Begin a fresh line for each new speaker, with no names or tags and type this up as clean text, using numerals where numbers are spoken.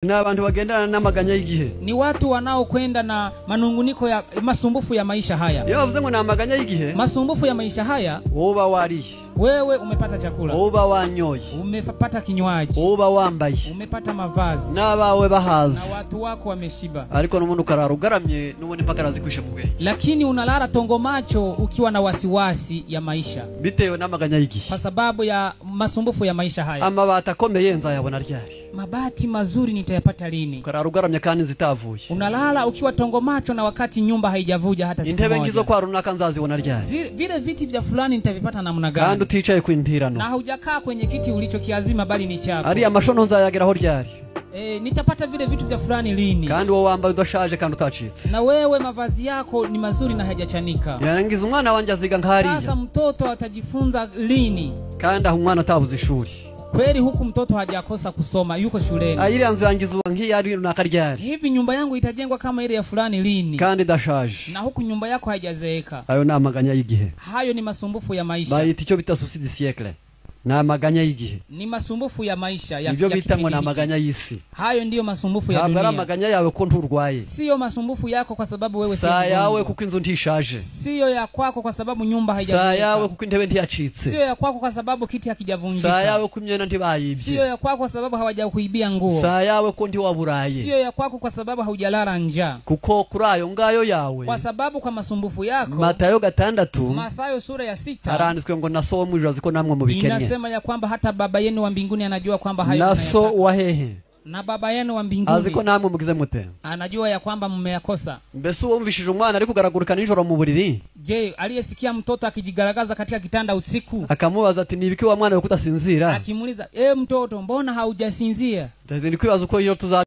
Ni abantu bagendana n'amaganya y'igihe.
Ni watu wanaokwenda na manunguniko ya masumbufu ya maisha haya.
Iyo bavuze ngo ni amaganya y'igihe,
masumbufu ya maisha haya,
uba wariye,
wewe umepata chakula,
uba wanyoye,
umepata kinywaji,
uba wambaye,
umepata mavazi,
n'abawe bahaze,
na watu wako wameshiba,
ariko n'umuntu ukarara ugaramye n'ubundi mpaka arazikwisha mu bwenge,
lakini unalala tongo macho ukiwa na wasiwasi ya maisha,
bitewe n'amaganya y'igihe,
kwa sababu ya masumbufu ya maisha haya.
Amabati akomeye nzayabona ryari?
Mabati mazuri nitayapata lini?
Ukarara ugaramye kandi zitavuye.
Unalala ukiwa tongo macho na wakati nyumba haijavuja hata siku moja.
Intebe ngizo kwa runaka nzazibona ryari?
Vile viti vya fulani nitavipata namna gani?
Kandi uticaye ku intirano.
Na hujakaa kwenye kiti ulichokiazima bali ni chako.
Ari amashono nzayageraho ryari?
Nitapata vile vitu vya fulani lini?
Kandi wowe wambaye udashaje kandi utacitse.
Na wewe mavazi yako ni mazuri na hajachanika.
Yarangiza umwana wanje aziga nkariya.
Sasa mtoto atajifunza lini?
Kandi aho umwana atabuze ishuri.
Kweli huku mtoto hajakosa kusoma, yuko shuleni.
Ayiri nzu yangiza nk'iyari runaka ryari?
Hivi nyumba yangu itajengwa kama ile ya fulani lini?
Kandi dashaje.
Na huku nyumba yako haijazeeka.
Ayo ni amaganya y'igihe.
Hayo ni masumbufu ya maisha.
Bayita icyo bita souci du siècle. Ni amaganya y'igihe.
Ni masumbufu ya maisha ya.
Ibyo bita ngo ni amaganya y'isi.
Hayo ndiyo masumbufu ya dunia.
Ntabwo ari amaganya yawe ko nturwaye.
Sio masumbufu yako kwa sababu wewe sio.
Saa yawe kuko inzu ntishaje.
Sio ya kwako kwa sababu nyumba haijazeeka.
Saa yawe kuko intebe ntiyacitse.
Sio ya kwako kwa sababu kiti hakijavunjika.
Saa yawe ko imyenda ntibayibye.
Sio ya kwako kwa sababu hawajakuibia nguo.
Saa yawe ko ntiwaburaye.
Sio ya kwako kwa sababu haujalala njaa.
Kuko kuri ayo ngayo yawe.
Kwa sababu kwa masumbufu yako.
Matayo 6.
Mathayo sura ya 6.
Haranditswe ngo na so mu ijuru ko namwe mubikennye.
Anasema ya kwamba hata baba yenu wa mbinguni anajua kwamba hayo
naso wa hehe
na baba yenu wa mbinguni
aziko namwe mugize mute
anajua ya kwamba mmeyakosa.
Mbese uwumvishije umwana ari kugaragurika nijoro mu buriri,
je, aliyesikia mtoto akijigaragaza katika kitanda usiku
akamubaza ati nibiki wa mwana we kutasinzira,
akimuuliza mtoto mbona haujasinzia,
ndi kwibaza uko iyo tuza